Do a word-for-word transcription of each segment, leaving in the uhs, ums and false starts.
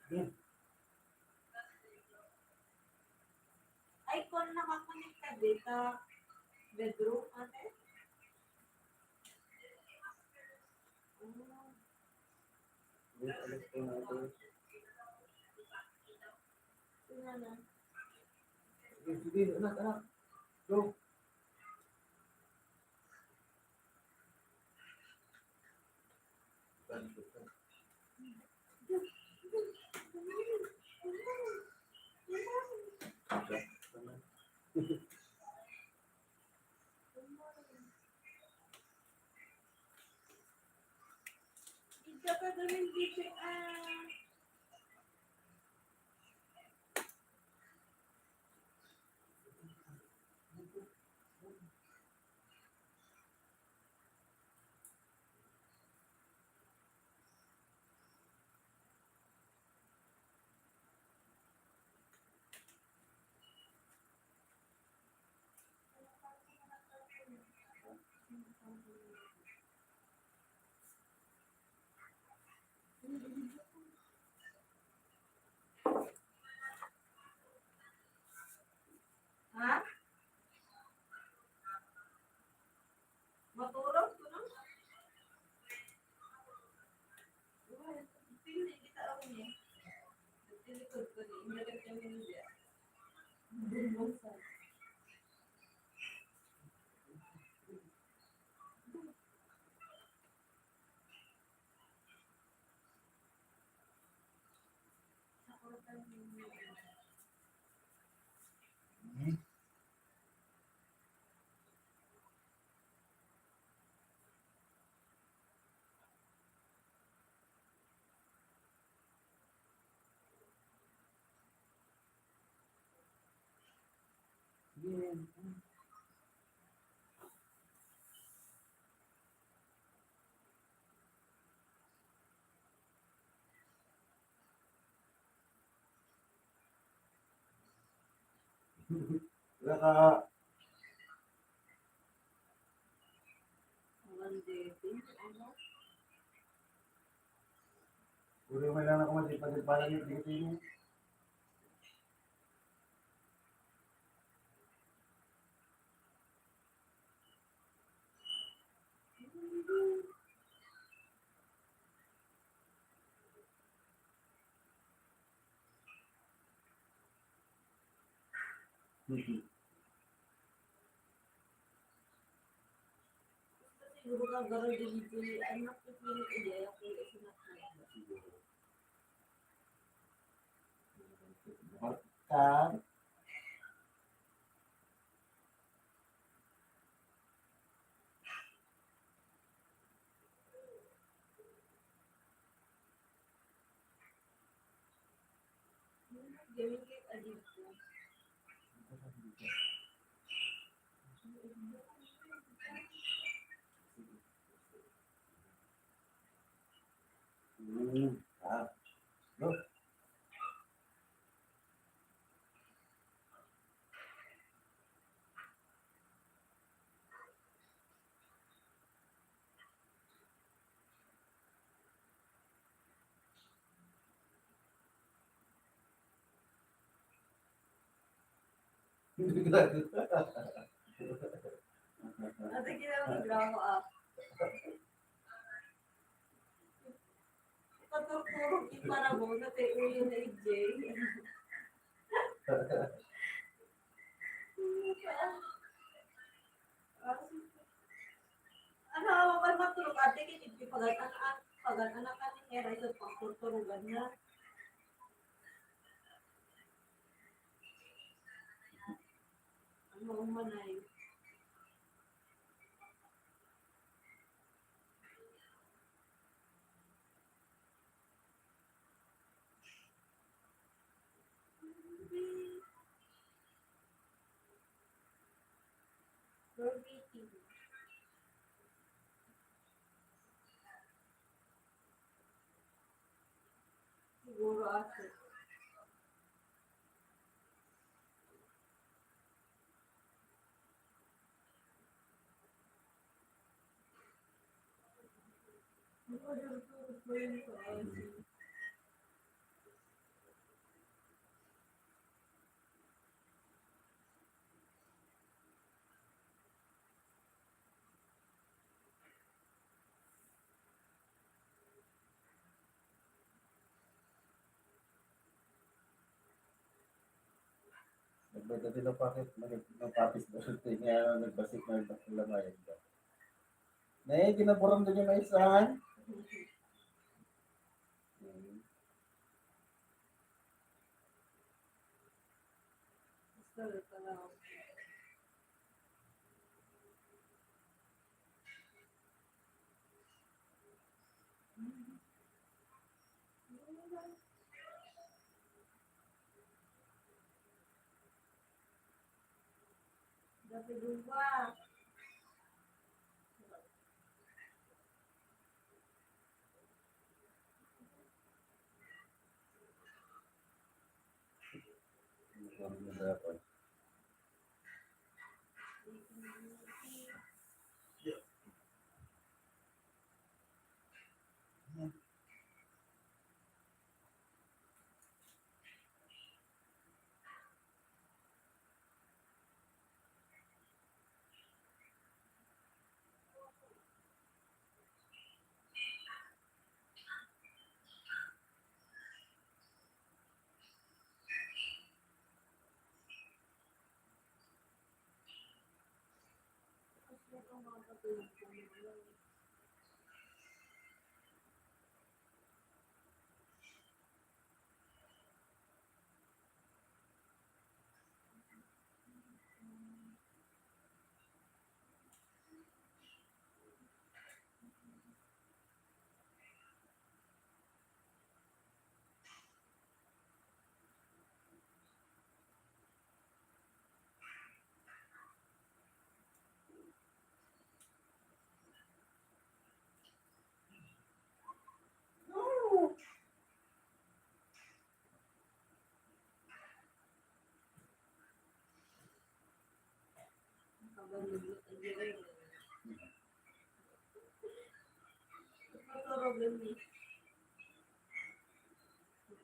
Ay, kon nakakonekta dita bedroom, ate? Ah. Yes, alas ko na ito. Sino na? Sige, sige, anak, anak. Go. Ida ka gawin, B J R. Ha? Maturog ko na. Uy, pili kita ako niya. Nagtilikod ko ni, indagan kami ni Dia. Bumbusa. Wala ka. Uri man lang ako, madipad-ipad lang yung tingin. Mhm. Siguro ka garo dili, ano, pipili ko diay ako yung isinapit. Siguro. Bakit? Hmm, ah. No? Ate, kailangan magreklamo, ah. Paturturog yung parabon na tayo ulo na i-J. Ano, awan man matulog, ate, kaya di pagan-, an-, an-, pagan-, anak, ate, kaya rason pagturturugan niya. Ano, umanay. Siguro, ate. May dati na pakit, may, may papis ba siya? Nga nagbasik na yung lamayan ka. Nay, ginaburam din yung maisan. Hmm.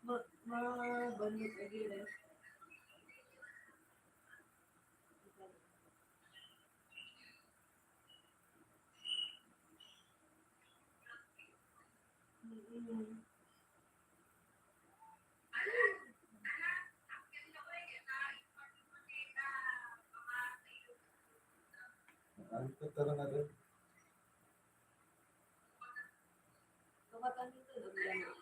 Ma-, mabanlit lagi, eh. Mm-mm. Ang tutulong na doon. Kapatan nito, lagi lang.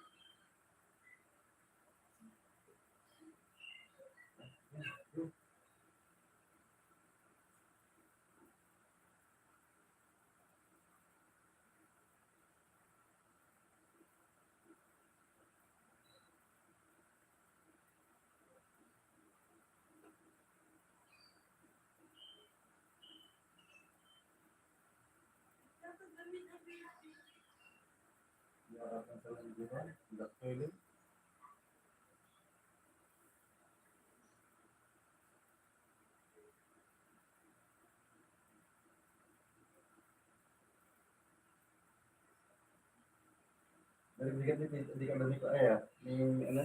Narinig ka, di, di, di ka narinig ko, ay, ah, ni, ano?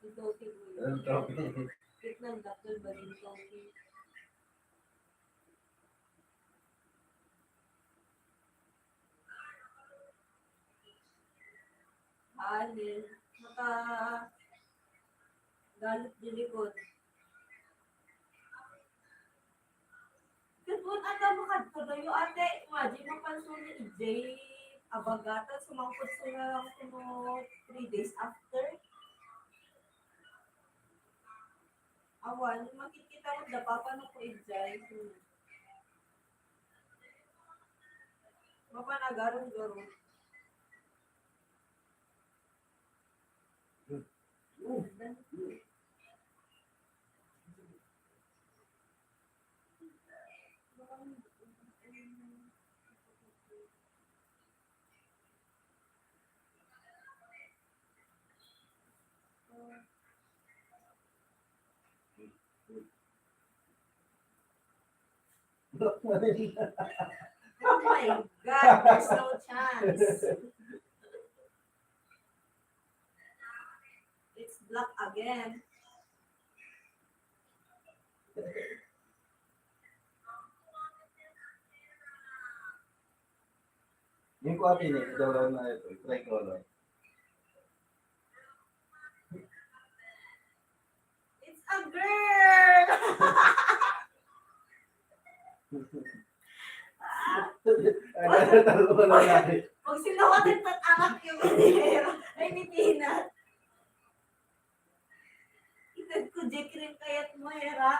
Ito, si Kuya. Ano to? Kitnang dakkel ba dito? Halin, maka-, galit di likod. Ket wen, ata makadto dayo, ate. Imagine, mapanso ni Ijay, abagatan, sumangpet sila lang kuno three days after. Awan, makikita mo, da papa no ko Ijay. Mapan agarong-garong. Oh my God, there's no chance. It's black again. Yung ko ate niya, ito lang na ito, tricolor. It's a girl! Tatlo ka lalaki. Pag sinukat ang tatangak yung bandera, ay, ni Tina. Itad ko, Jake, rin kayat mo, era.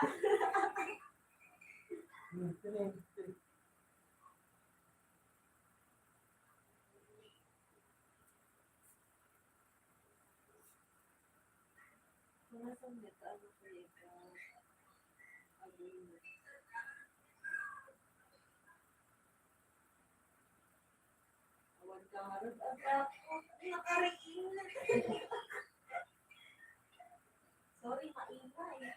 Nasaan dito? Ano po ito? Agreement. Awan ka harap. Ang ako. Nakariing na. Sorry, maingay.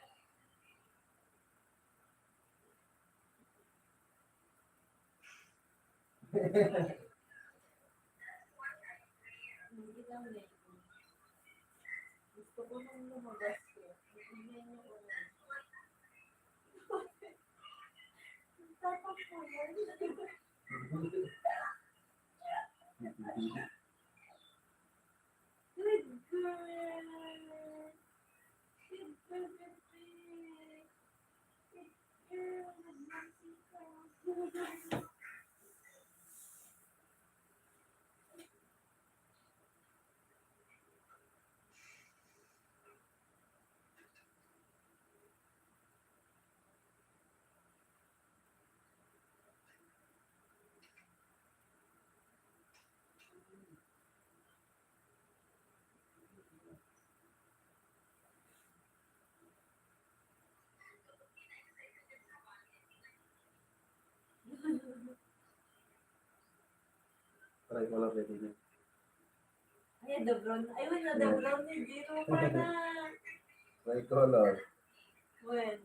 Hindi kami. Gusto ko nang lumabas ko. Hindi niya ako. Tapos po yan. Good girl. Good girl, good girl. Good girl, good girl. Tricolor ready na. Ay, the brown. Ay, wala, the brown ni Jiro pa na. Tricolor. When?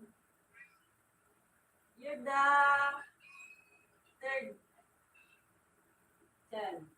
You're the third child.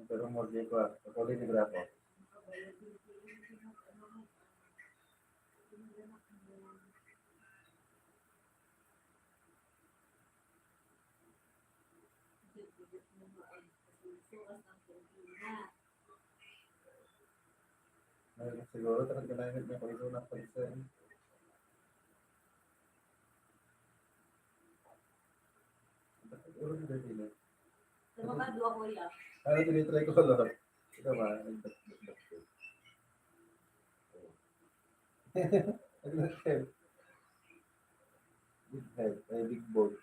Pero mo di ko, ako din ni Grapo. Ay, siguro talaga na yun, may pag-iso na pag-iso. Siguro hindi din eh. Sa mga dua, kuya. Ano, tinitry ko lang. Ito ba? Ang bat-, bat-, bat-, bat-, Big head, ay, big bone.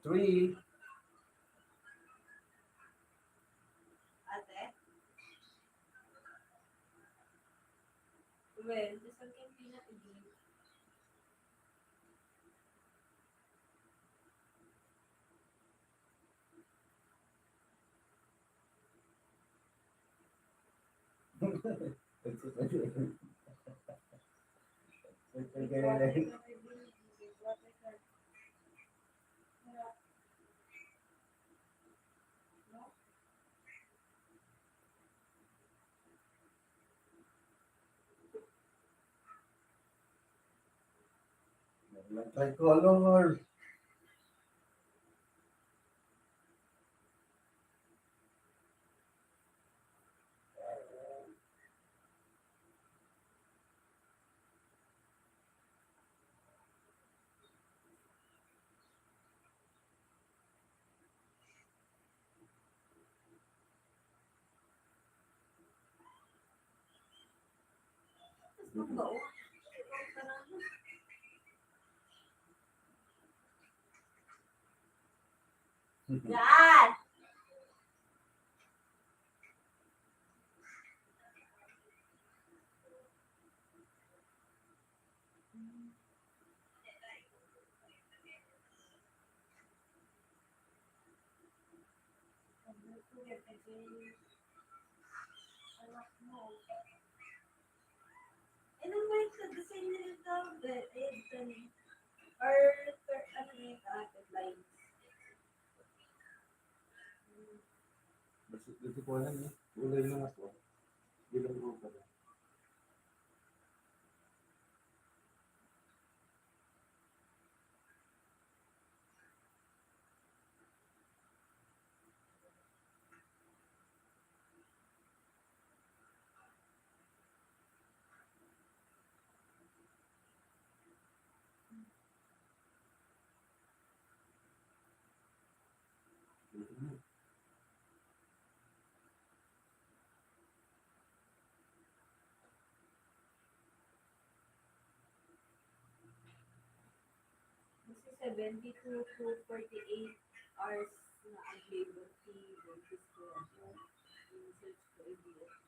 Three. Ate? Well, just like in peanut again. Tricolor. Yan! Anak mo. Anong may ka-design na ito? Red, red, ano? Or, or ano na ito? Ah, red lines. Basta dito po lang, eh. Kulay na nga po. Bilang ko pala. Kasi seventy-two to forty-eight hours na available si Dentist ko. Yung search ko, A B S.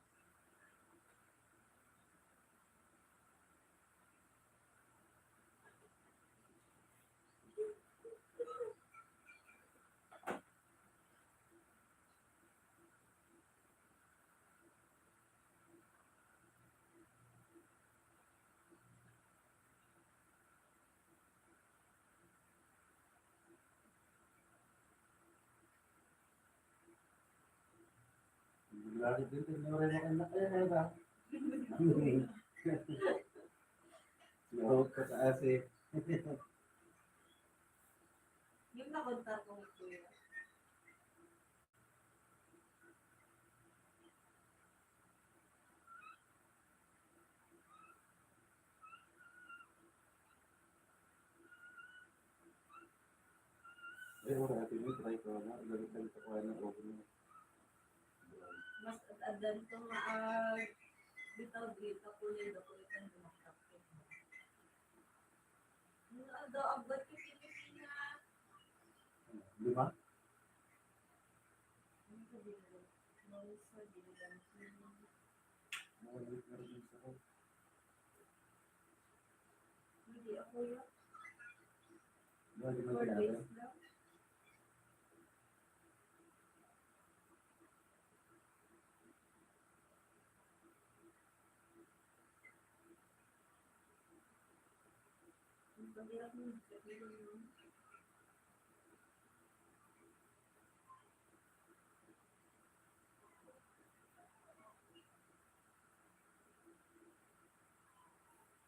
Lagi din, tinure na anak, eh, eh, ba? Lord, pataas, eh. Yung nakontak ko ni Kuya. Ay, wala, ate, may try ko na. Ibalik-balik ako, ano, oven mo. Mas ad-adan to nga, ah, bitaw dito, kulay na kulay kang dumakdak. Ano, ado, agad yung Pilipinas. Lima? Ano sa Pilipinas? Ano sa Pilipinas? Ano sa Pilipinas? Hindi ako yun. Wala, di man Four days lang. Ang pagkirap mo, sabihin mo.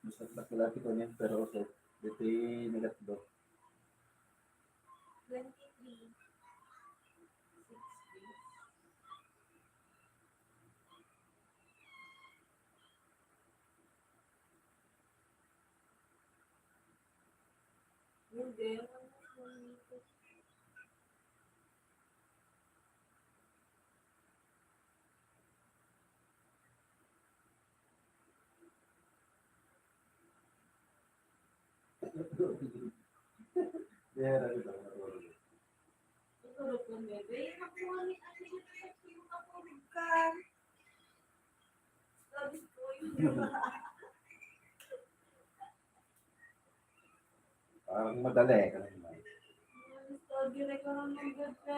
Mas nagpakilati ko niyan, pero also, dito yung nagatlo. Twenty-three. Six days. Hindi, ano, Dera, di ba? Tutulog ko, bebe. Nakuha ni Ate yung katulog ka. Sabi ko, yun. Parang madali ka naman. Study na ka ng gabi.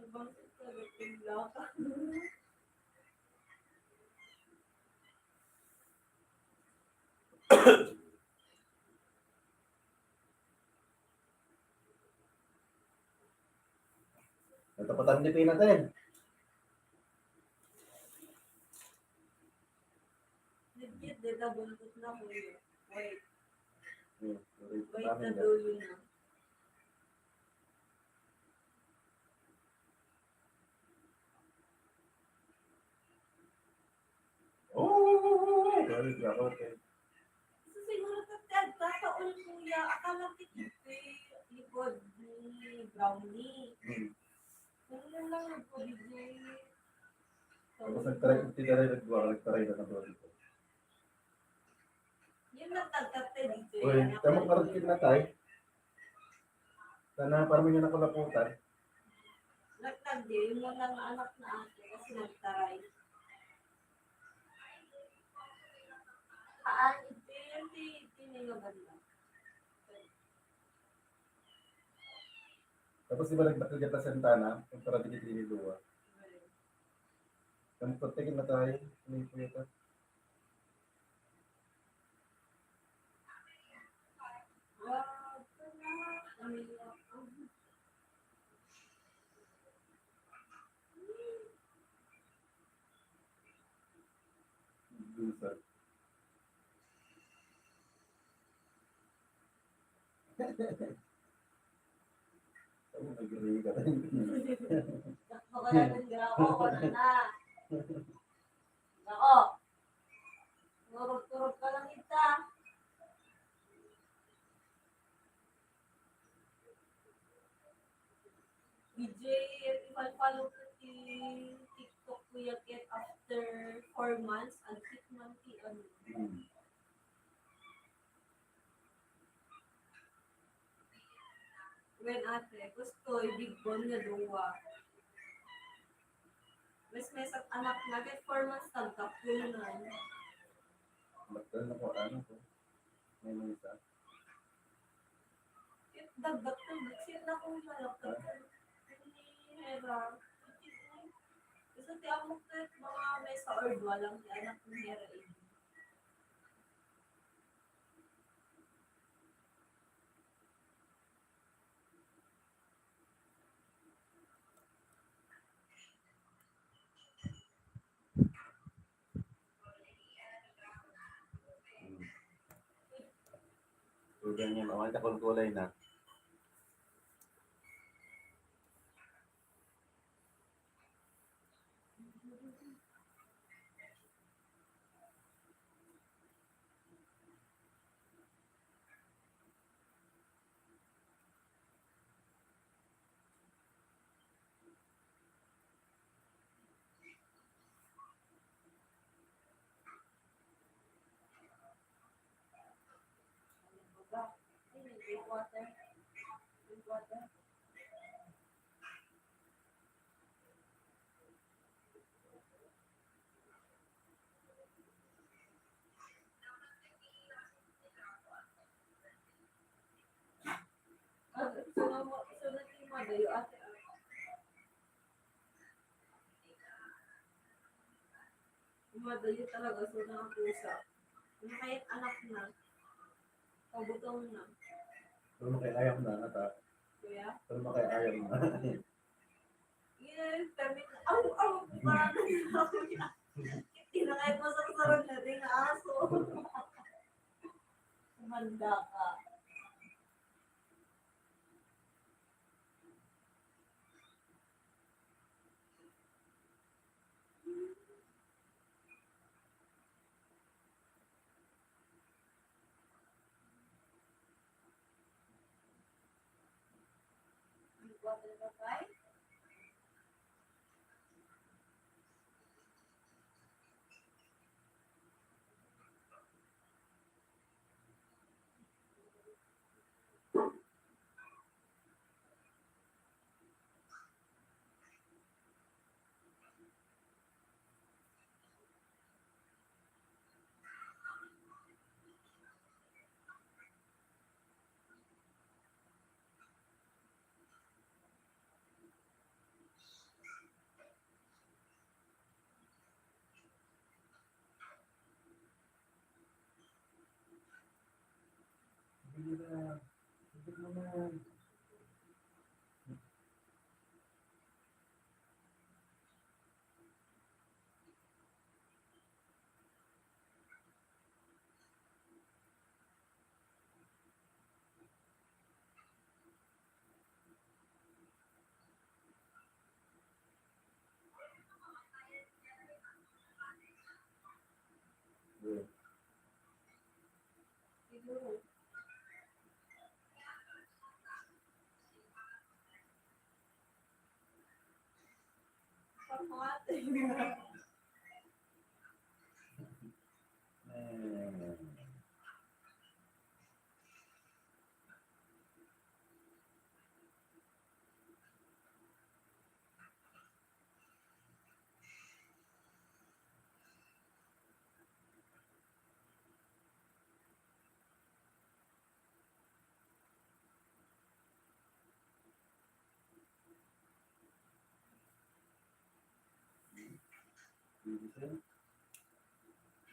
Bangkit ka, gabi lang. Natapatan ni Pina, ten. Legit, dita buntot na, kuya. Wait. Hmm, wait, wait, na dulo na. Oh, very good. Okay. Kasi siguro pag nagkataon, kuya, akala ko ito eh, likod ni Brownie. Hmm. Ano lang nagpabigay? Tapos nagtaray, tinaray, nagduwa, nagtaray na nagduwa dito. Yun lang tagkapte dito. Uy, yan ang tama, parang kidnatay. Sana parang yun ang kalaputan. Nagtagdi, yung mga anak na ate, kasi nagtaray. Haan, iti, iti, iti, nga banda. Tapos di ba nagdakkel ka placenta na, yung para di kita inidua. Ang protein na tayo, ano yung puweta? Dulce. Ano, nag-agree ka? Baka natin grao, wala na. Nako. Turog-turog ka lang ita. D J, i-follow ko ti TikTok, Kuya Ket, after four months, agkit man ti ano. Hmm. Wen, ate, gusto, i-big bone nga dua. Mas may sa anak na, ket four months, nagkapul na. Ba't ka naku-, ano ko? May mga isa? Ket dagdag to, ket sila kung malapit. Ah. Ni Hera. Gusto ti amo ket mga may sa or dua lang ti anak ni Hera, eh. Hmm. So, ganyan, oh, ang kulay na. Madayo talaga, so, nakapusa. Ano kaya anak na? Pabutong na. Pero makay ayak na, nata. Kuya? Pero makay ayak na. Yes, sabi ko, "Aw, aw, parang nagkakaroon niya." Tinakay ko sa sarang na din, aso. Kumanda ka. Sige na. Sige na.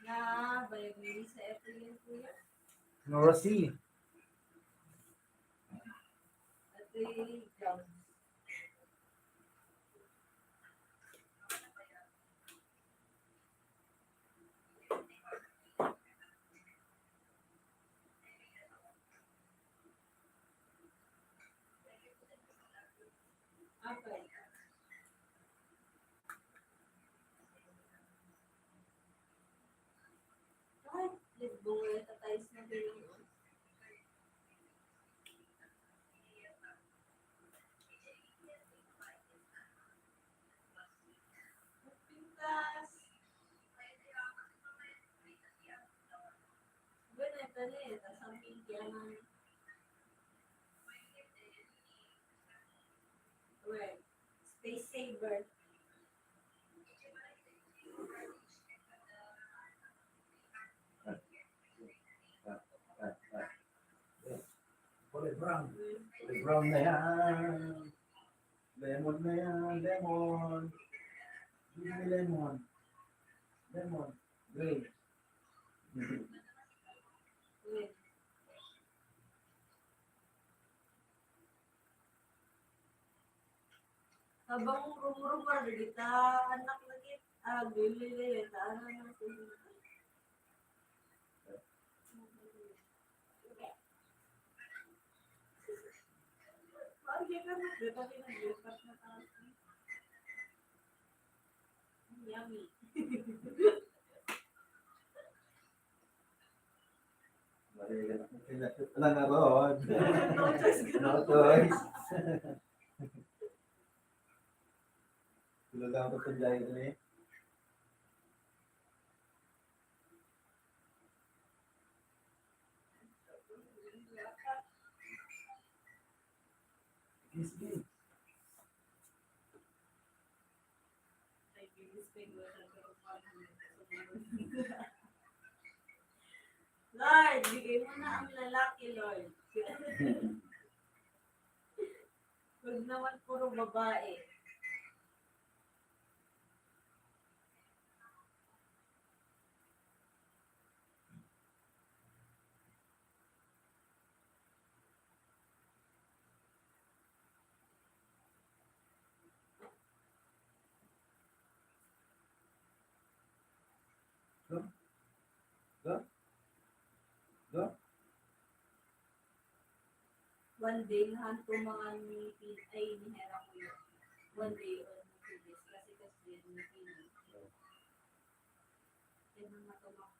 Na, bayag ni sa F P N, kuya. Nora C. Ate Jones. Okay. Ay, let's go. Tatay na din. Pintas. Bueno, ito na eh. Tas ang pinky, ano? Well, space saver. Kulay brown. Kulay brown na yan. Lemon na yan. Lemon. Hindi lemon. Lemon. Green. Habang rumurumar, dagita anak lagi, ah, gulay-gulay, ta, ano, ano, ano. Bakit ka na, di ba, pinag-breakfast na tayo? Yummy. Mali ka na. Wala na ron. No choice ka na. No choice. Tulog ako sa biyahe ko na eh. Sige, sige. Lord, bigay mo na ang lalaki, Lord. Huwag naman puro babae. Go. Go. Go. One day, hanto mga ni Pin-, ay, ni Hera ko yun. One day, on ni Pilis, kasi kasi yun ni Pilis. Yan ang matumakbo.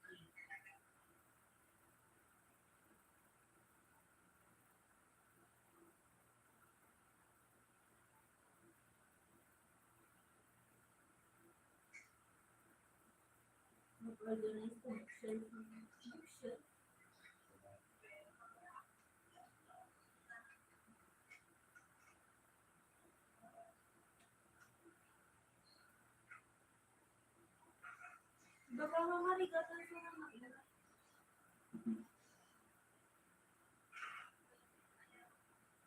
Mag-organize ka, bookshelf, bookshelf. Baka mamarigatan sa mga.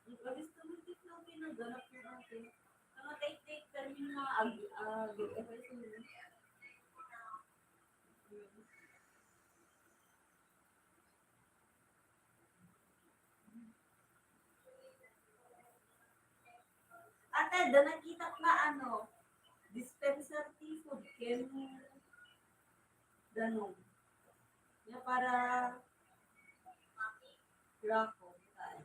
Ang alis naman din ng pinaganap ng atin. Mga take-take kami mga ag-, ag-, ag-, Ate, da nakita nga ano, dispenser ti food ken danum. Nga para grako, kaan.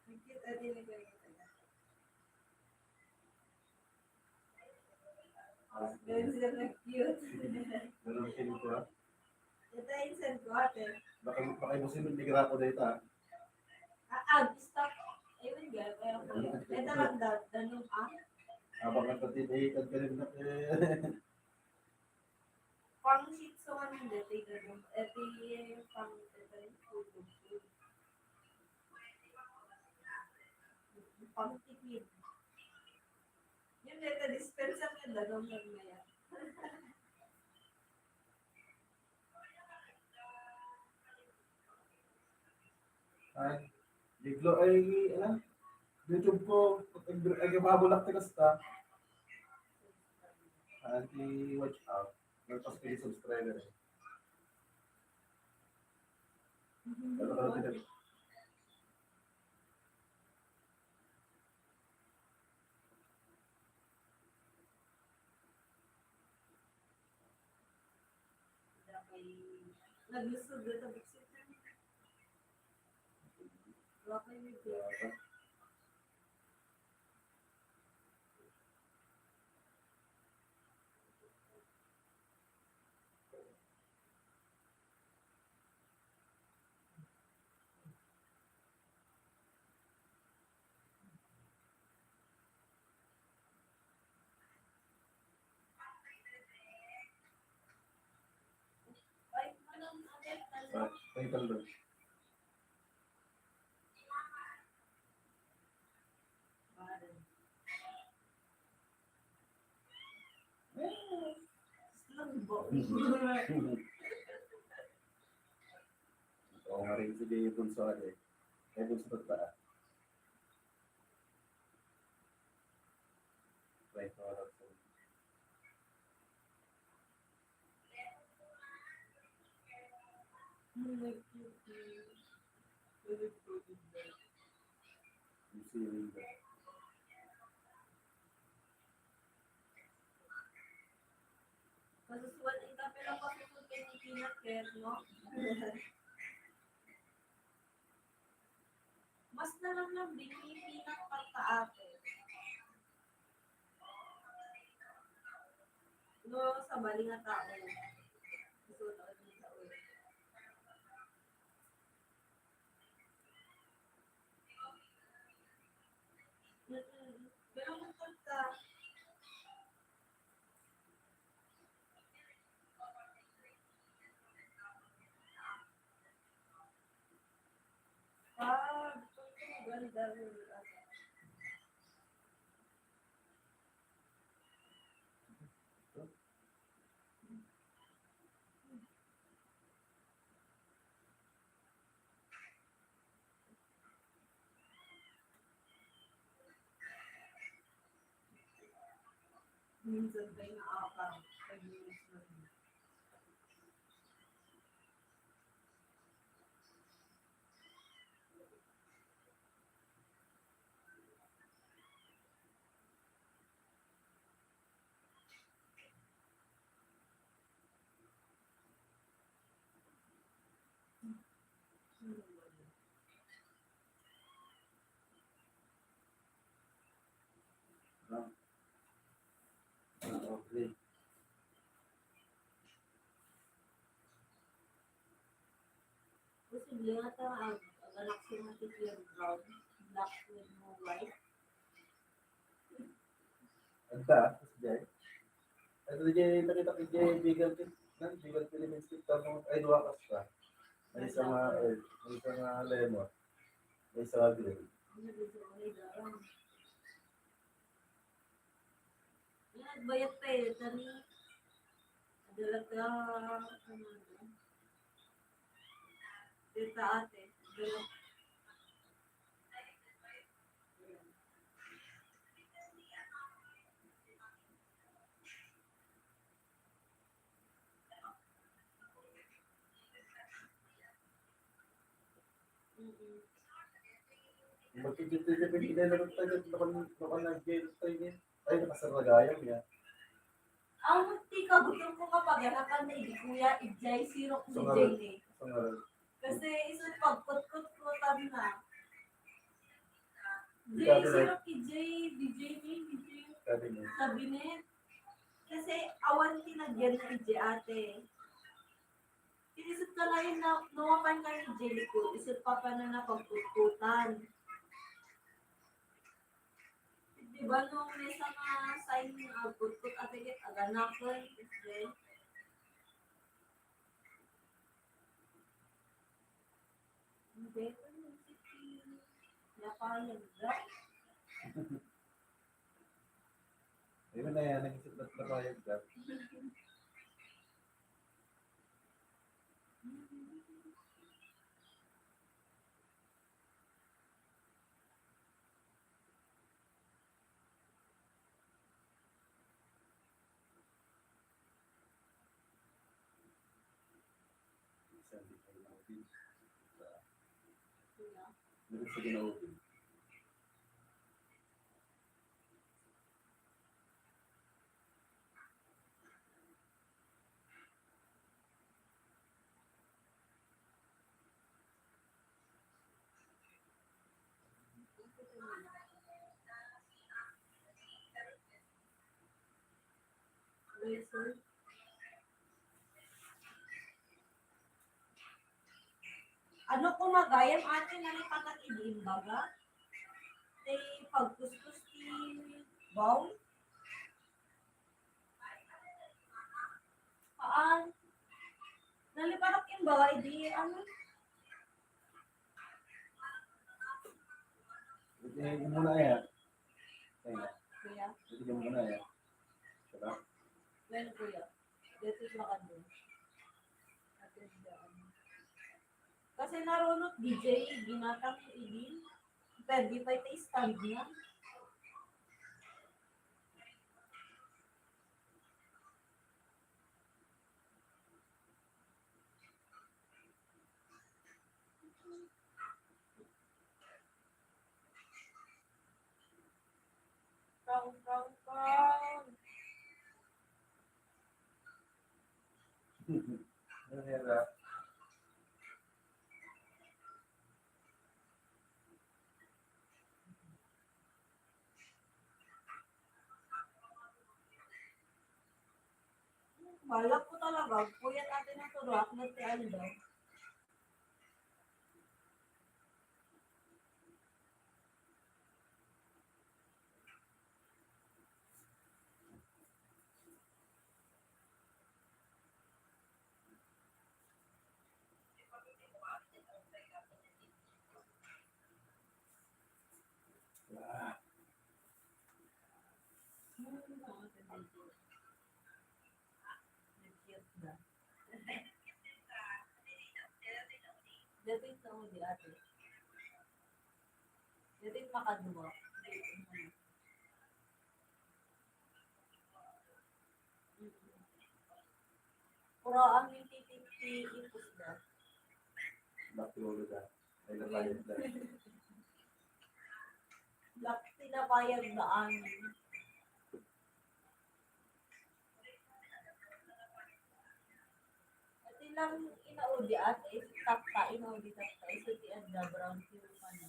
Nakita din ni Kuya. Ganun sila nag-cute. Ganun sila ko, ha? Ito yung send ko, ate. Baka, baka yung sinunod ni Grapo na ito, ha? Ah, ah, stop. Ayun, gaya ko yung ito lang, da-, danum, ah. Habang nagpatibay, ang galing na, eh. Pang Shih Tzu, ano, hindi, ito yung danum. Ito yung pang, ito yung food. Pang tipid. Yun, ito, dispenser na danum lang na yan. Ay, biglo ay, ano? YouTube ko, ag-, ag-, mabulak ti kasta. Anti watch out. Nagpas ko yung subscriber eh. Ano ka lang pinag- Naglusog na tabik siya. Wala pa yung video. Ay, ano, ano, ano? Ah, ay, kaldo. Oo nga rin, sige, bunso ka din. Ay, bunso pa ba? Right, oras. Kasusuan ita, pero pasusuan kay ni Tina Kerr, no? Mas naramnam din ni Tina pagkaate. No, sa bali nga tao. Gusto ko tao. Mm-mm. Pero kung pagka, ah, gusto ko maganda yung Minsan tayo naapang pag-inis na rin. Posible nga ta ag-, ag-anak siya nga ti Claire Brown, black with no white. Anta, Jay. Ito, Jay, nakita ko, Jay, bigan kit-, nan, bigan kit-, lemon stick, tapos, ay, dua ka siya. May isa nga, eh, may isa nga lemon. May isa nga green. Ano din sa mga garang? Yan, bayat pa eh. Tani, talaga, ano, dito ate. Bayat. Mm-mm. Magkikita ka pa, hindi na naman tayo, baka, baka nag-jail tayo niya. Ay, nakasaragayang niya. Ang ti kagutom ko kapag anakan na idi kuya, ijay sirok ni Jay ni. Sangaran. Kasi isu pagkutkutkutan na. Jay, sirok ni Jay, di Jay ni, di Jay. Cabinet. Cabinet. Kasi awan tinagyan na ijay ate. Inisip ka na yun na, nuwapan ka ni Jelly ko, isip pa pa na napagkutkutan. Di ba nung may sa mga sign nga agkutkut, ate, kit aganakon, iti. Hindi, ito yung city. Napayag daw. Ayun na yan, nag-isip na napayag ka. Dagiti sa ginaopen. Ano koma gayam, ate, nalipatak idi imbaga? Ti pagkuskus ti bawang? Haan. Nalipatak imbaga idi, ano? Iti muna ya. Ay, Kuya? Iti muna ya. Diba? Well, Kuya. Dito makadun. Atin dyan. Kasi narunot D J, ginatang idi. Pwede pa iti stand niya. Kang, kang, kang. Ang hirap. Balak ko talaga, puyat ate na to, rock na ti aldaw. Dati na uli, ate. Dati makadua. Puro ang nititipti ipusda. Black Florida. Ay, napayag na. Black, tinapayag na angin. Iti lang inaudi, ate, tapta, inaudi tapta, isu ti adda brown sugar pa na.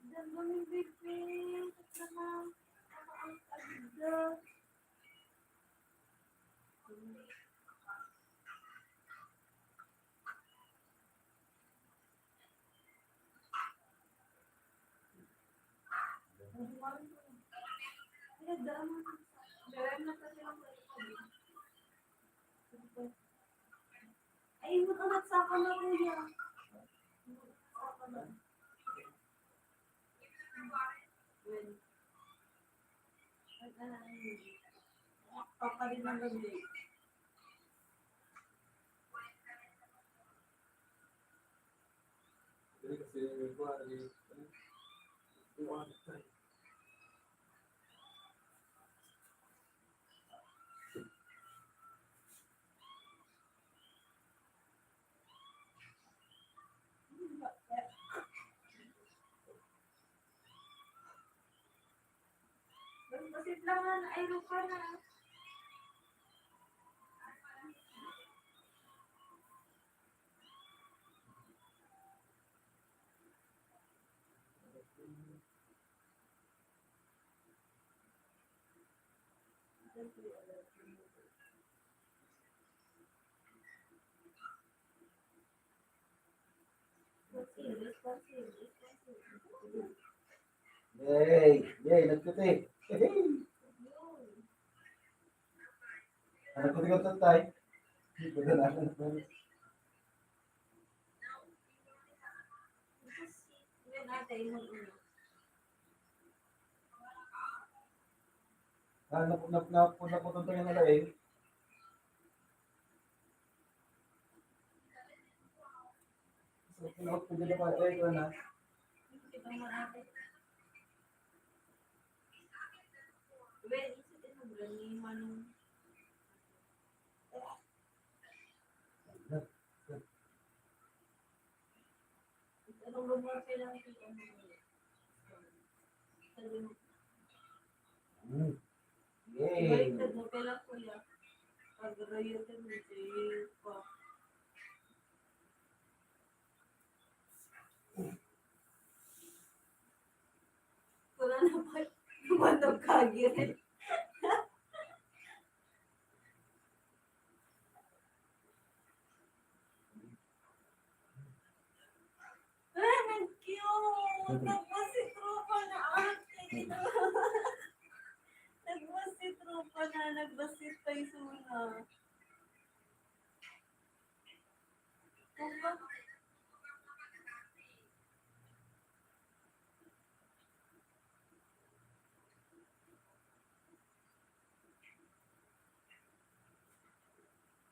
Damdamin, baby. Tama. Tama ang agda. Ay, mag-amat sa akin na, kuya. Mag-amat sa akin na. Well, ang, ang, ang, ang, ang, ang, Dili kasi, kuwan, eh, kuwan, eh. Basit lang nga, ay, rupa na. Yay! Yay! Nagputi! Ano ko tingnan tatay? Hindi ko na naman. Ah, nap-, nap-, nap-, naputol tayo na tayo. So, pinaputol na tayo, eh, ito na. Well, it's a program ni Manong. Ano, rumor kailangan ko yung ano, sabi mo. Hmm. Yay. Baliktad mo, kailan, kuya? Pag-riotan mo, Jay, pa. Wala na pa. Naman nagkagiri. Ah, ang cute! Nagbasit tropa na ate. Nagbasit tropa na, nagbasit pa yung suna. Ang ba-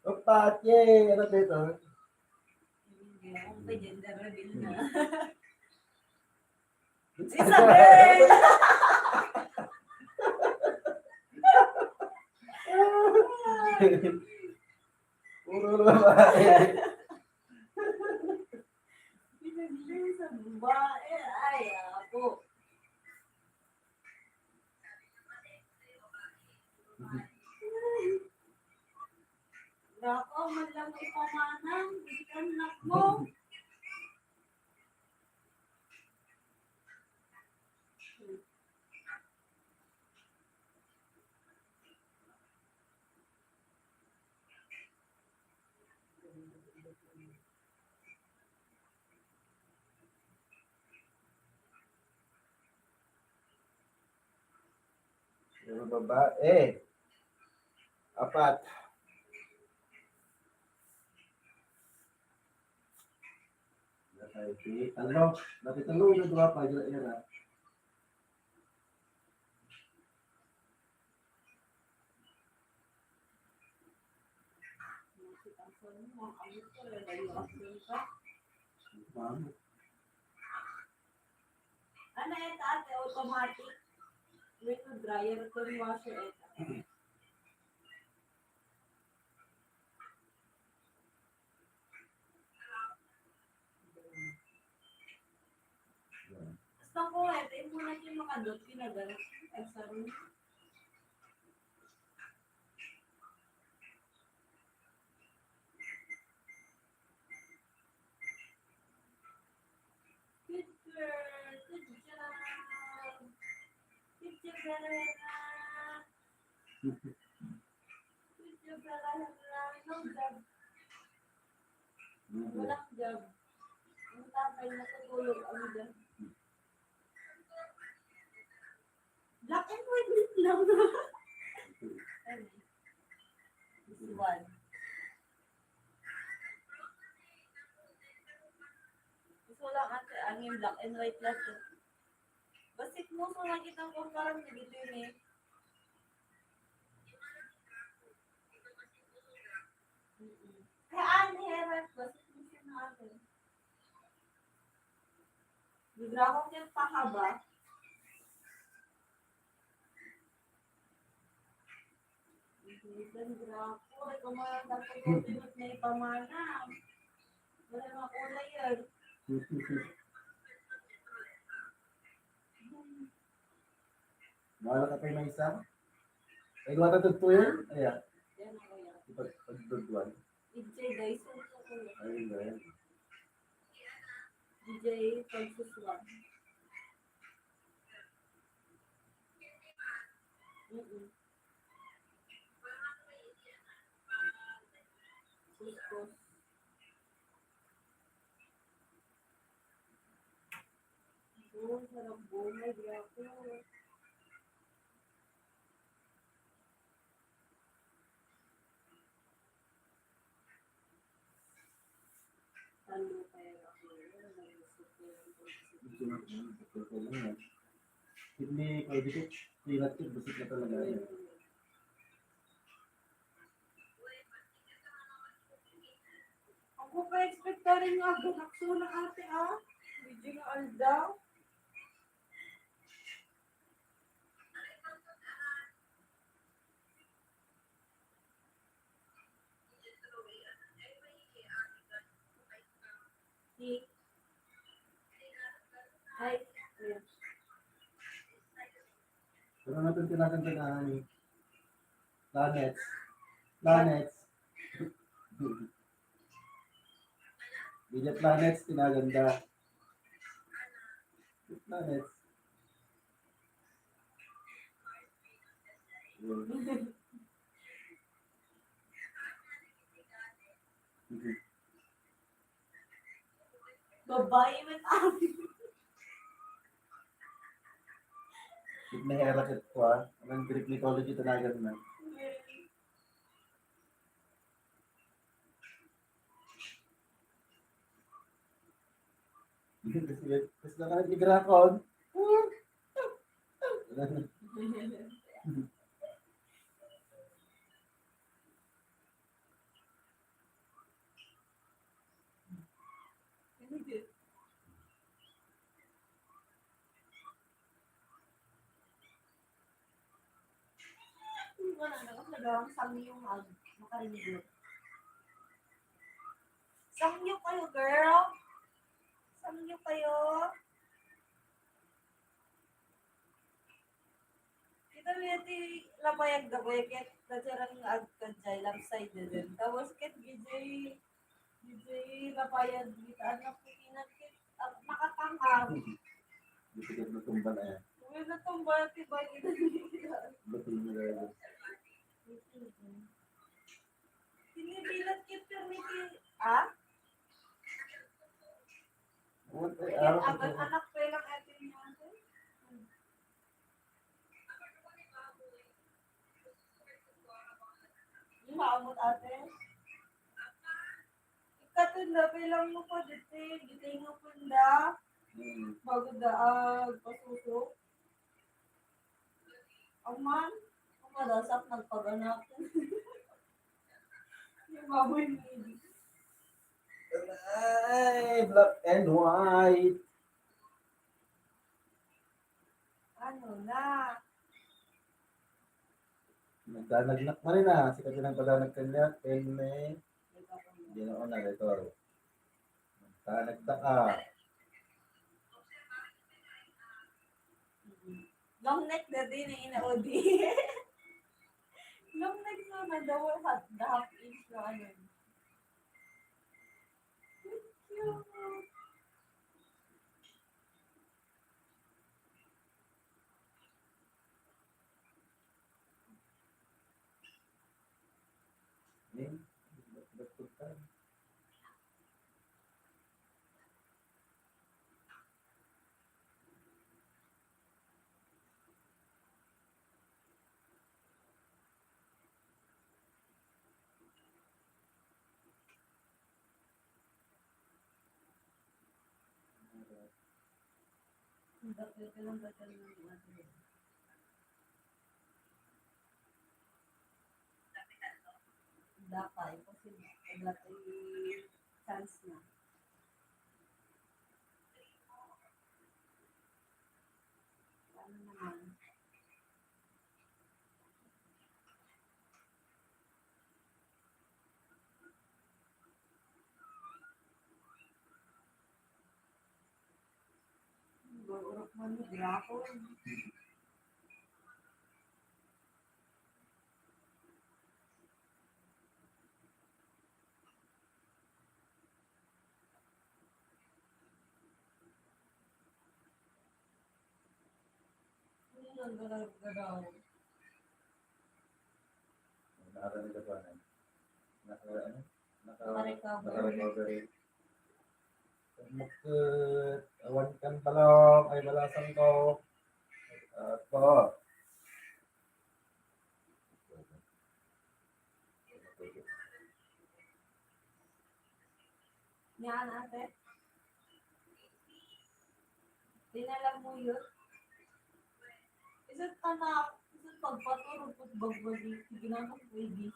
Opat! Yay! Ano dito? Ang pa gender reveal na. Isabel! Puro babae. Pinagli sa babae. Ay, ako. Nako, man lang ipamanang, di ka anak mo. Pero babae. Apat. Dati, talo. Dati talo yung dua pa, ira-ira. Ano ito, ate, automatic? Wait, dryer ko, washer ito. Basta ko, eh, tayo muna yung makadot, pinagano. Ay, sorry. Good girl, good job. Good job, Bella. Good job, Bella. No job. Walang job. Ang tatay natutulog, ang job. Black and white lang. This one. Gusto lang ate, ang yung black and white lang to. Basit mo, so nakita ko parang nagito yun eh. Mm-mm. Kaya ano, Herat, basit mo siya na ate. Libre ako kaya pahaba. Minsan, grapo, ay, kung mga tatay ko, pinot na ipamana. Wala mga kulay yan. Bahala ka tayo ng isa. Ay, wala ka to yan? Ayan. Yan ako yan. Ipag-, pagduduan. D J Dyson ko ko. Ayun ba yan? D J Pagsuswan. Mm-mm. Kuskus. Oh, sarap bunga, grabe. Talo kaya ako. Hindi ko ibigay. Pinatid, busog na talaga. Ako pa expect rin nga, ganakso na ate, ah. Medyo na aldaw. Ay, ayun. Pero natin tinatantanan ni planets. Planets. Di niya planets, tinaganda. Planets. Babae man ang Ket nahiara ket kua, anang Greek mythology tinagan na. Kasi, kasi na ka nagligrakon. Ano yun? Wala na, kasi nagawang samyong ag-, makarinig. Samyong kayo, girl. Samyong kayo. Kita mo ti lapayag da ko, ket najarang nga agkadjay, left side na din. Tapos ket, D J, D J lapayag, kita anak ko, inat ket, ah, nakatangkad. Dito ka natumba na yan. Uy, natumba na ti bagay na nila. Ba't yung nila? Tinibilat ket permiti, ah? What the Ket hell? Agan anak pa lang atin niya. Maamot ate. Ikatunda pa lang mo pa dito, dito yung punda. Hmm. Bago daag, pasuso. Aman, ang madasap nagpaganak. Yung baboy ni Ay, black and white. Ano na? Nagdanagnak na rin ah. Sikat yung nagpadanag kanya. Ken may Ginoo na, Retor. Nagdanagdak ah. Long neck na din eh, ina Odi. Long neck na, nagdawal half, the half inch na ano. Cute. Dapat, kasi wala tayong chance na. Ano naman? Urok man ni Draco. Ano nang galaw-galaw? Ang nakakarinig ka ba? Naka-, ano? Naka-, naka-recovery. Naka-recovery. Makit, awan kan balong, ay balasan ko. Apo. Yan, ate. Dinala mo yun? Isang anak, isang pagpaturog ko sa bagbagi, ginamit ko, baby.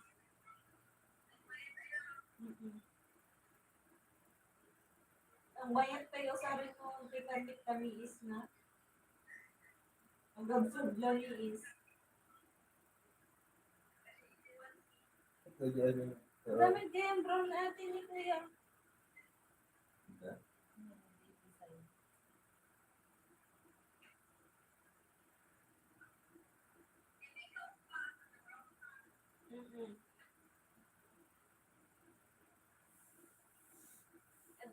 Mm-mm. Ang bayat tayo sa rin mo, ang pikamit kami is na. Ang gabsog lang is. Pwede ano, pero Dami kayang brown ate ni Kuya. Hindi.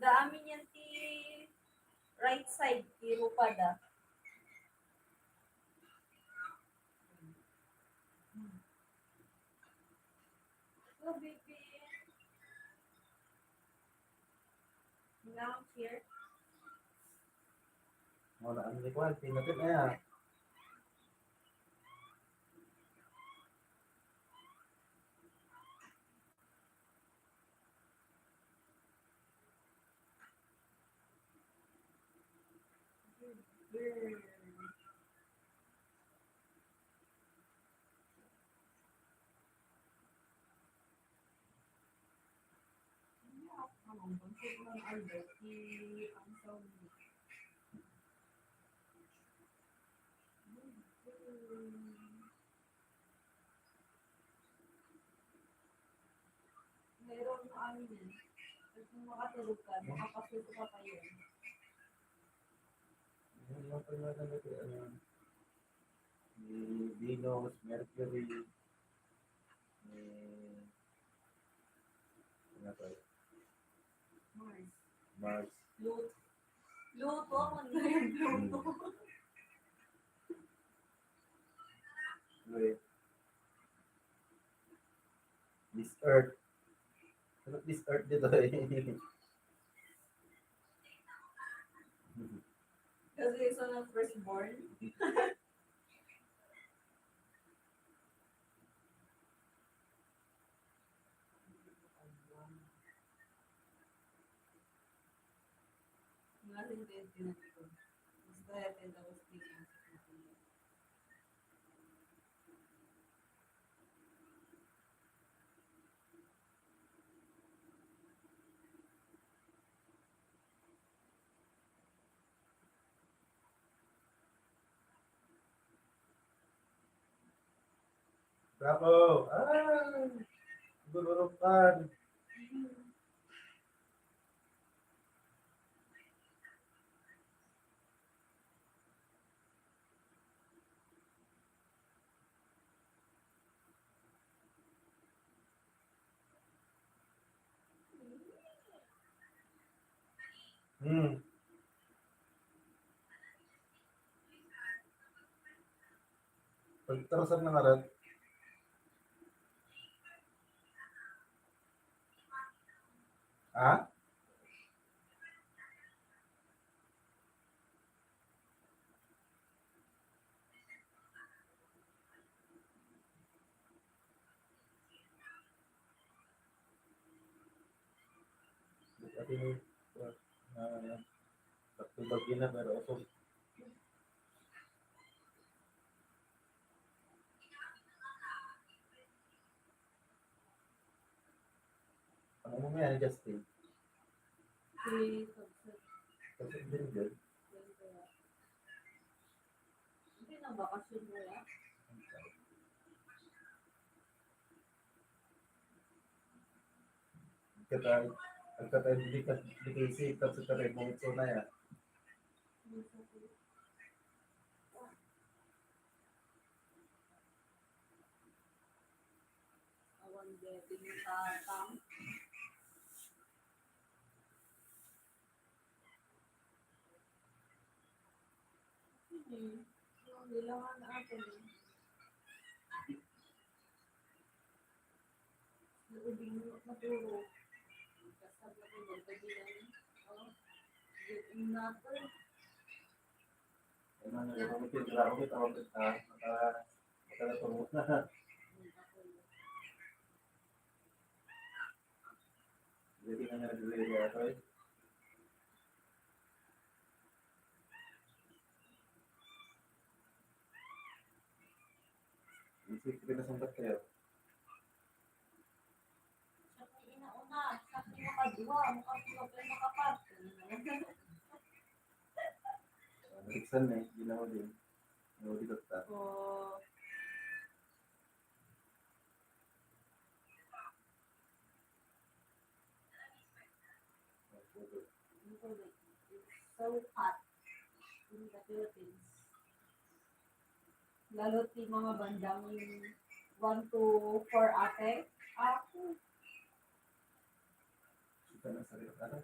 Amin yan ti right side, ti rupada. Hello, baby. Now, here. Wala ang likuan, pinatid na yan. Meron mo ano yan. Pag makatulog ka, makapasuko ka pa yun. Ano yung pala na natin, ano, ni Venus, Mercury, ni, ano to? Mars. Mars. Pluto. Pluto, ano yun? Pluto. Wait. Miss Earth. Ano Miss Earth dito eh? Kasi isa na firstborn. Mga sentence yun dito. Gusto natin tapos tingnan. Bravo! Ah! Gururukan. Hmm. Pagtarusan na nga rin. Ha? Ati ni, ah, ah, ah, pero usog. Ano mo yan, Justin? Si Kabsat. Kabsat din, good. Hindi na bakasyon mo yan? Kata, kata, di ka, di ka isip, Kabsat, tayo mo ito na yan. Awan de, pinatang. Hmm. Yung bilangan natin. Yung ubing mo, maturo. Basta mo, yung magpagbilang. Oh. Yung natin. Ano na yung pamikir, grabe, tawag ka, maka-, makakatulog na. Jadi na nga nag-ready ako eh. Isip ko na sangkat kayo. Siya po yung inauna, siya po yung makadua, makatlo, pero makapat. Ano na lang? Buksan na eh, ginawa din. Ginawa din ta. Oo. It's so hot in the Philippines. Lalo ti mga bandang one to four ate. Ako. Kita na sa relo, ano?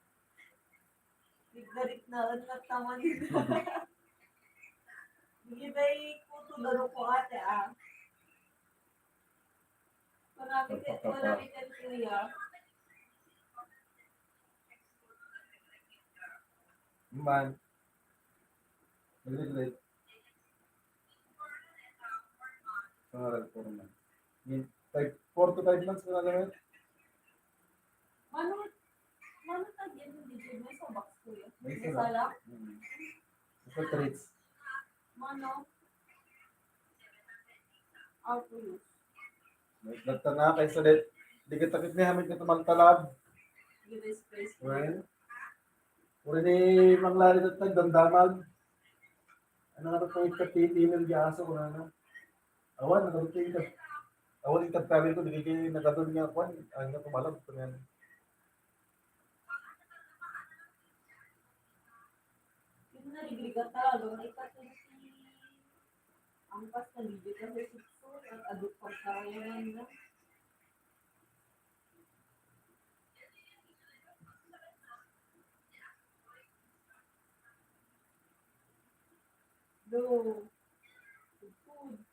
Igdarit na, ano na taman. Hindi ba ikuto na ko ate, ah? Marami ka, marami ka, kuya. Man. Nagre-grade. Pangaral, four months. Yung five, four to five months ko na lang. Mano, mano tagyan yung video mo sa box ko yun? May isa lang. Isa lang? Hmm. Isa treats. Mano? Aw, tuyos. Nagtana kay sa det. Di kita kit ni Hamid nga tumaltalab. Give space. Well, uri ni Mang Larry dat nagdamdamag. Ano nga ito yung katitinan di aso ko na, ano? Awan, nagdamdam ka. Awan yung kagkari ko, di kayo nagadun nga, kwan, ano nga tumalab ko na yan. Yung narigrigat talaga, may katulad si Ang basta video kasi sitso, at aduk pagkaray Ayan na. Hello. Good food.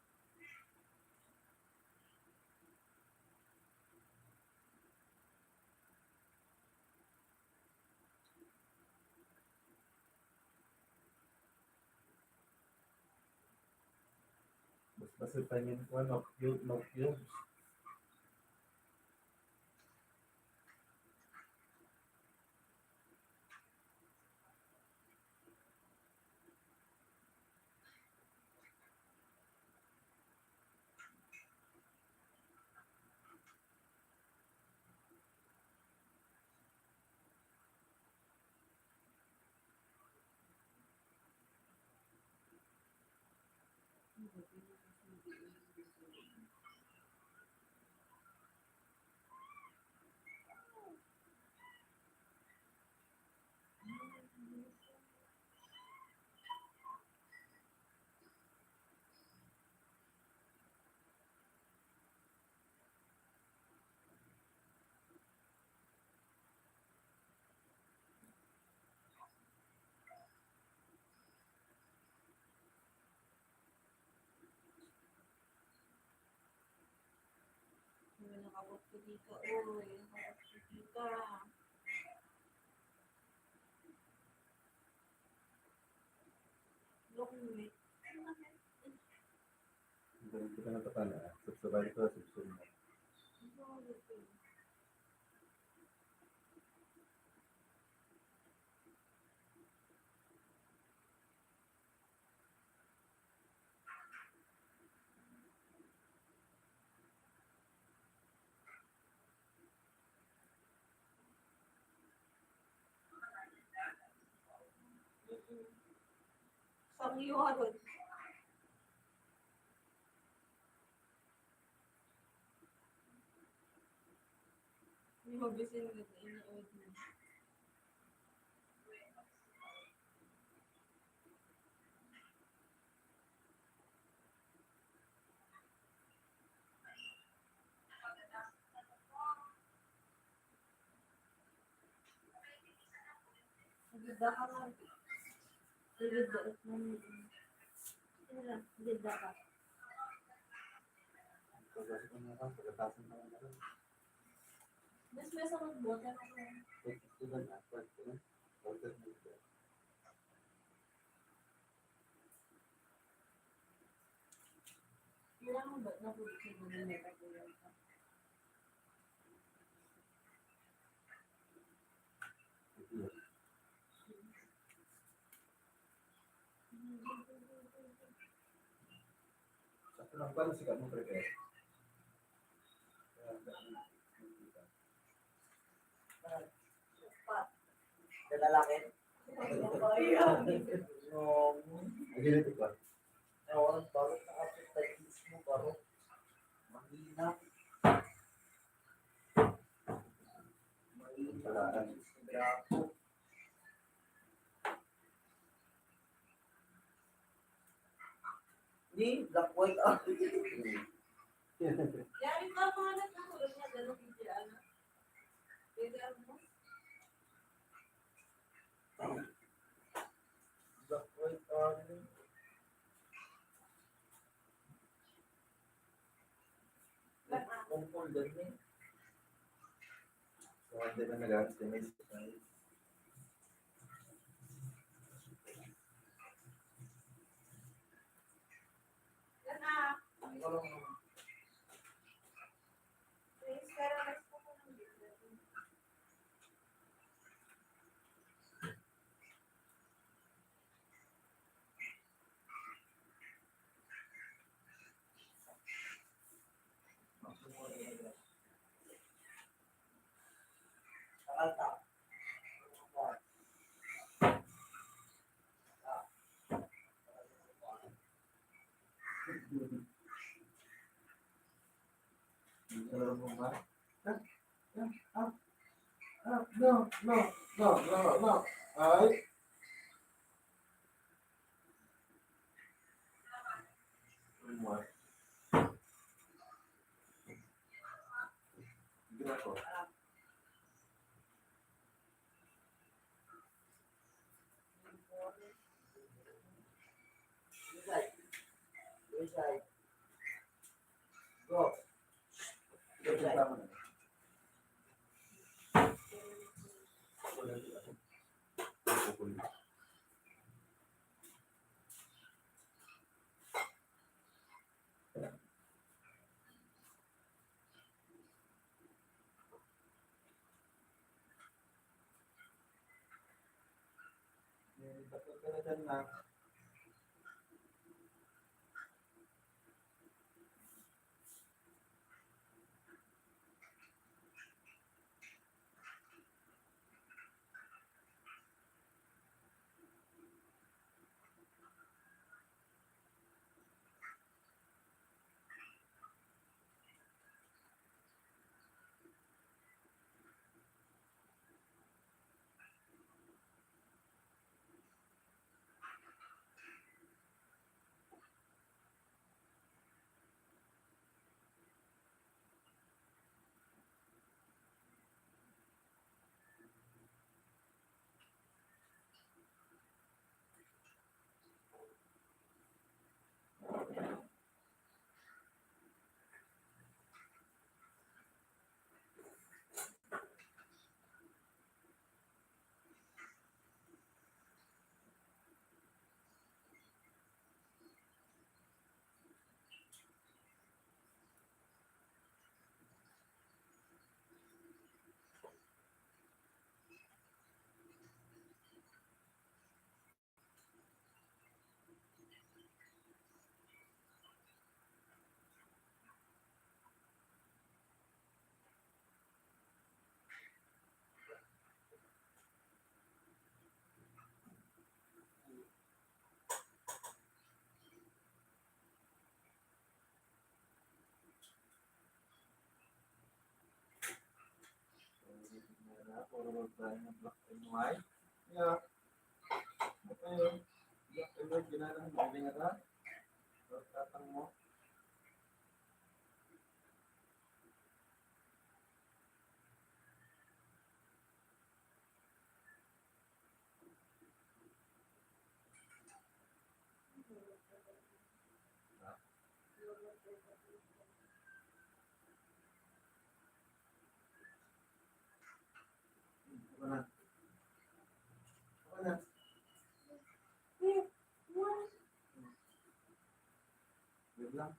Mas masipay yung kuwan, no cube, no cubes. Uy, nakabot ko dito. Uy, nakabot ko dito. Long neck. Ang galing kita ng tatana, ah. Subscribe ko, subscribe mo. Ang galing ko. Sangyo, Harold. Hindi mabisin na ini, Harold. Gidda ka nga. Gidda ka nga. Gidda ka. Pagkatapos na nga, pagkatapos na nga. Mas may sarap bote na ko. Pwede ko na, pwede ko na. Pwede ko na. Kailangan ba na po ito na nila ka po yan? Sa pinagpala, sikat mo prepare. Sa lalaki? Ayan. Ang ganito ba? Ewan, barok na kasi tayo mismo, barok. Mahina. Mahina. Wala. Ang mismo, bravo. Di, black white, ah. Yari pa, mga nagkakulog na gano'n, hindi, ano. Pwede, ano? Black white, ah, ano? Black, ah. Purple din, eh. So, hindi na nag-ask, may surprise. Alam mo ba? Ah, ah, ah, ah, no, no, no, no, no. Ay. Ano mo? Puro babae nga black and white. Yeah. Okay. Black and white, ginanang, galing ata. Tatang mo. Wait lang.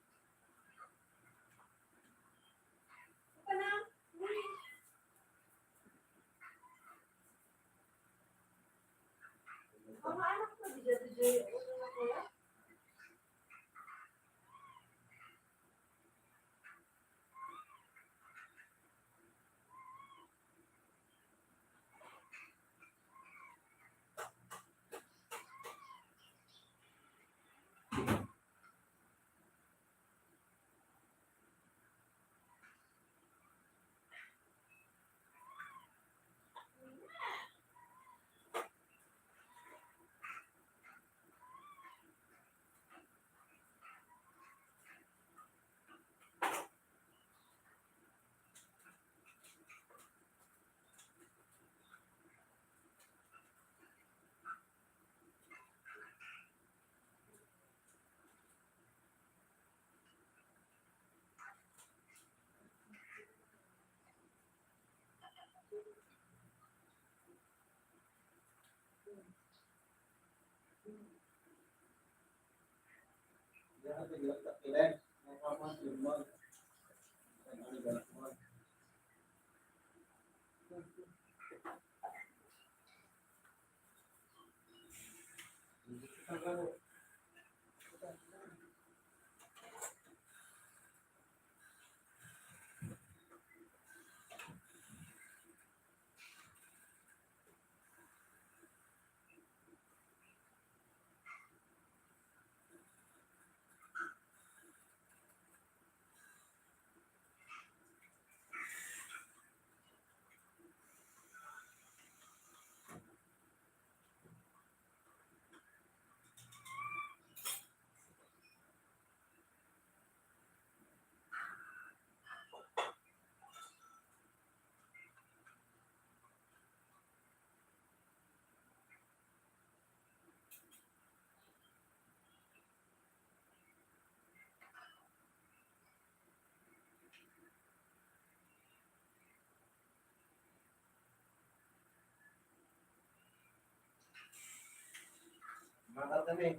Bakit kami?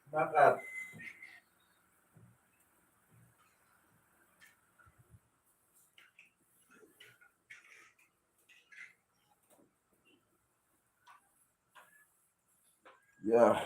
Bakit? Yeah.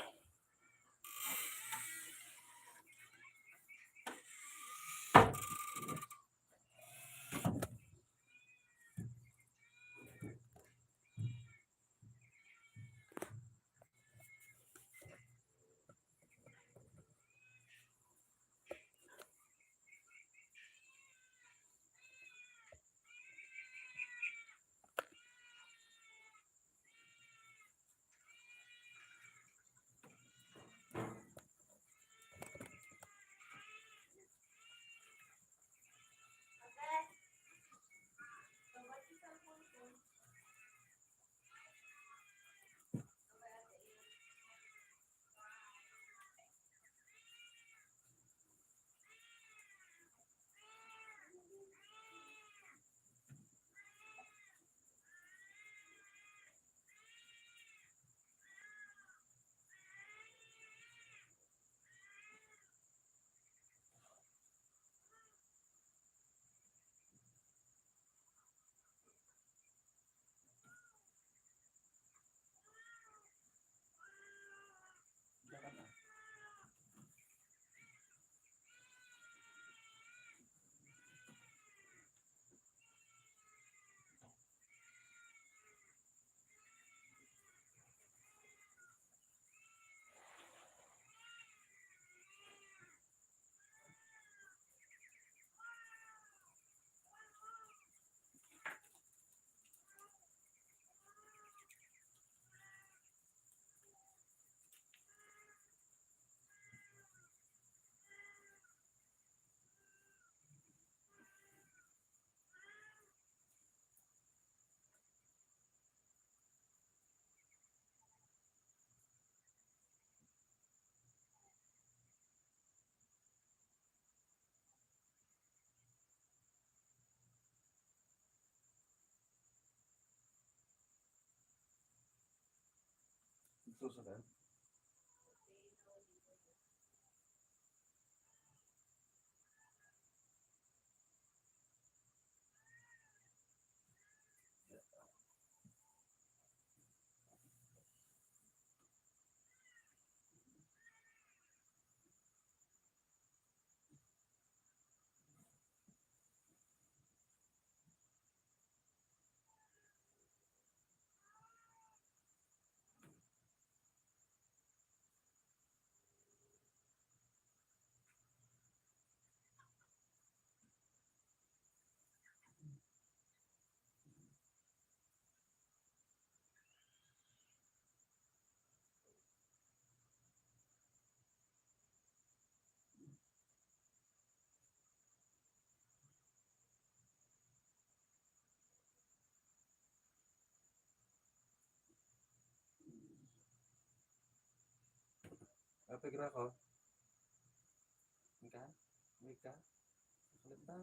Ito sa kan? Apa kira ko? Ika? Ika? Ano ba?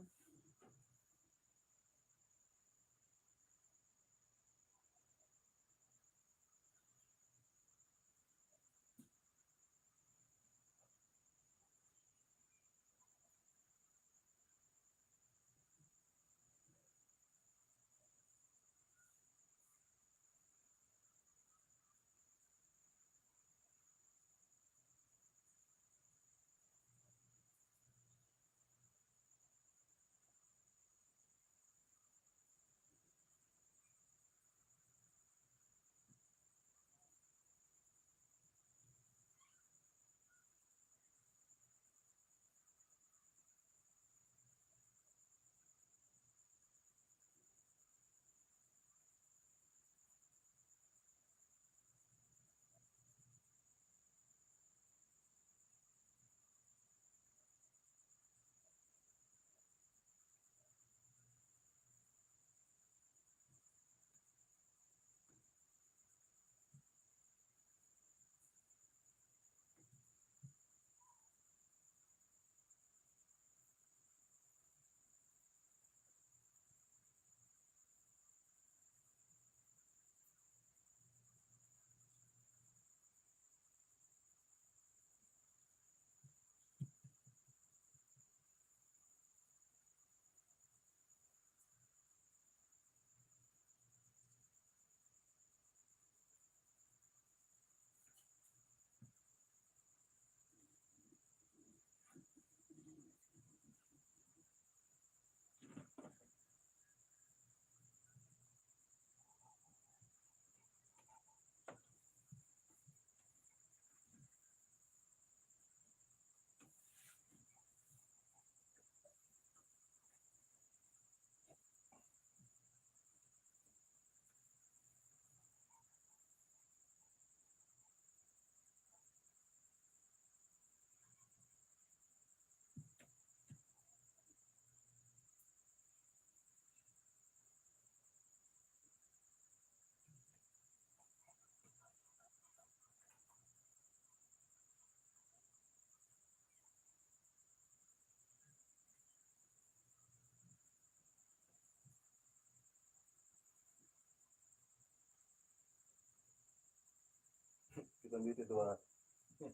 Ang dito, diba?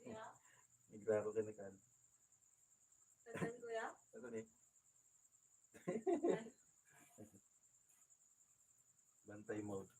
Yeah. Igraro ka na kan. Saan, kuya? Ano ni? Bantay mode.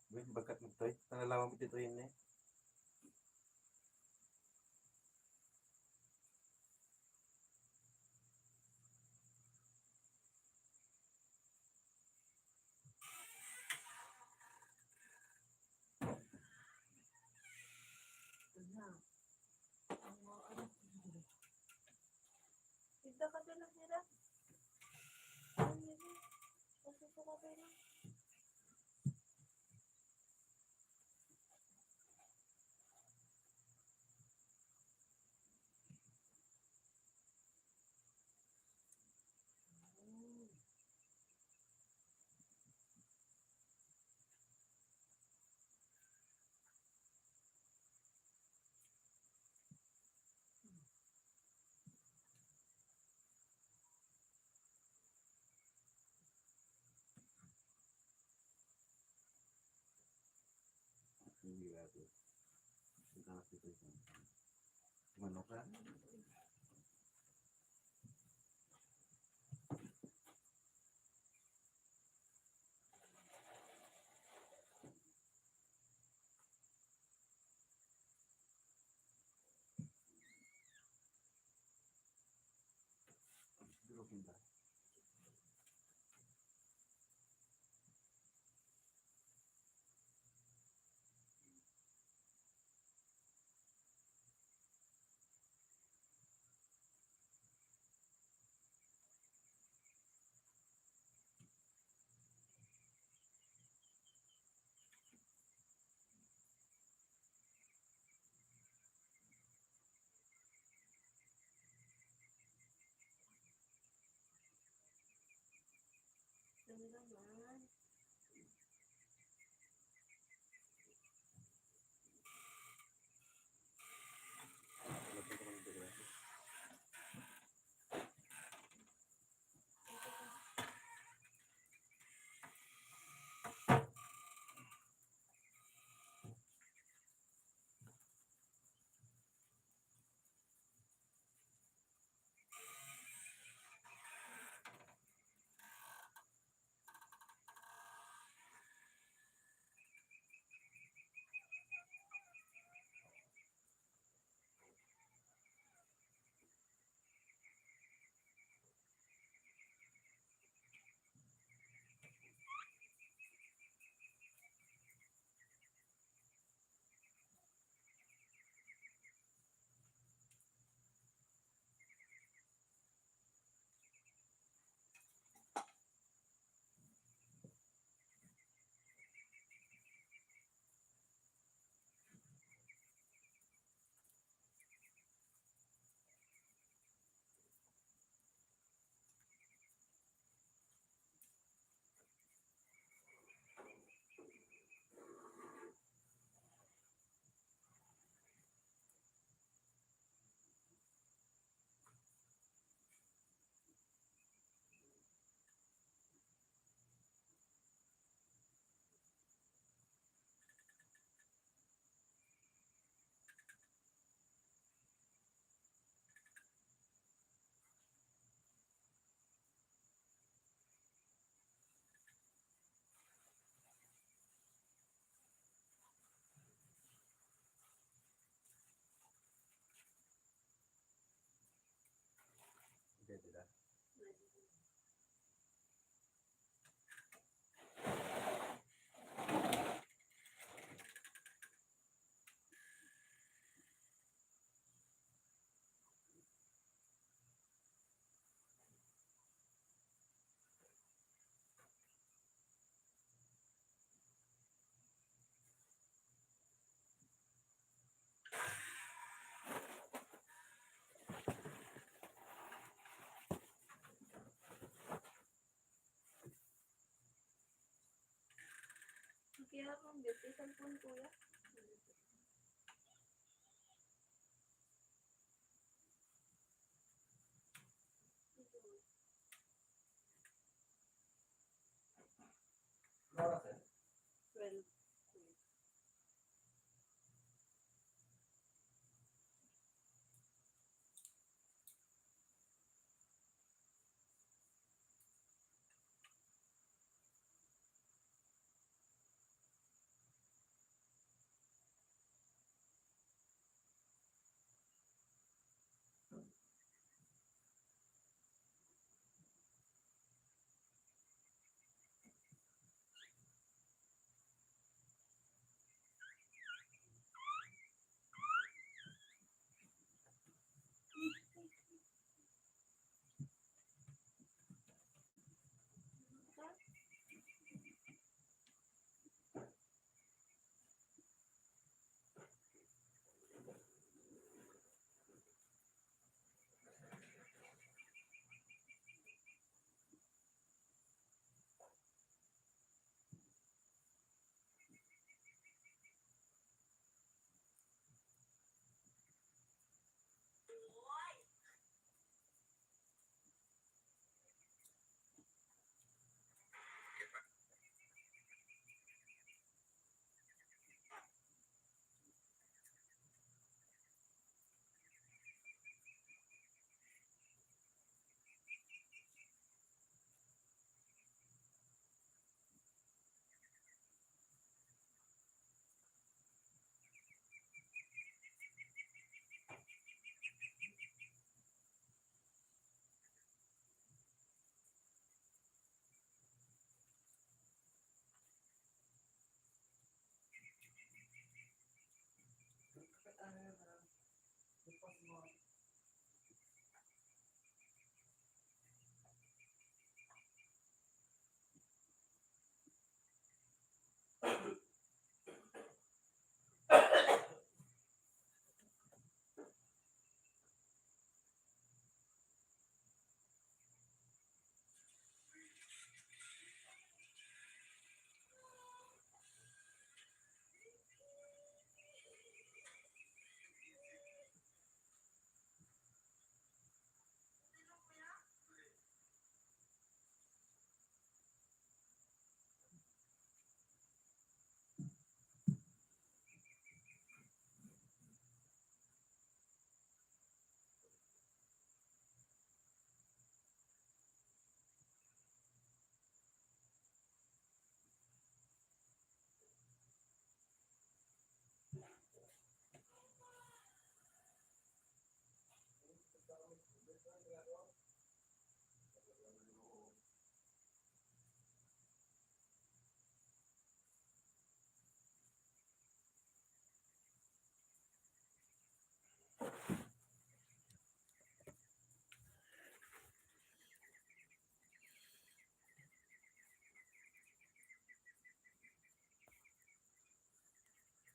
Uy, bagkat mo, Toy. Nalalaman mo dito yun, eh. Ito na. Ang mga anak ko. Ito ka doon, Hira. Ano yun? Pasusuka tayo na. Hindi ako. Ang anak nito yung manok, ha? Duro pinta. Kaya kung busy cellphone, kuya. Twelve.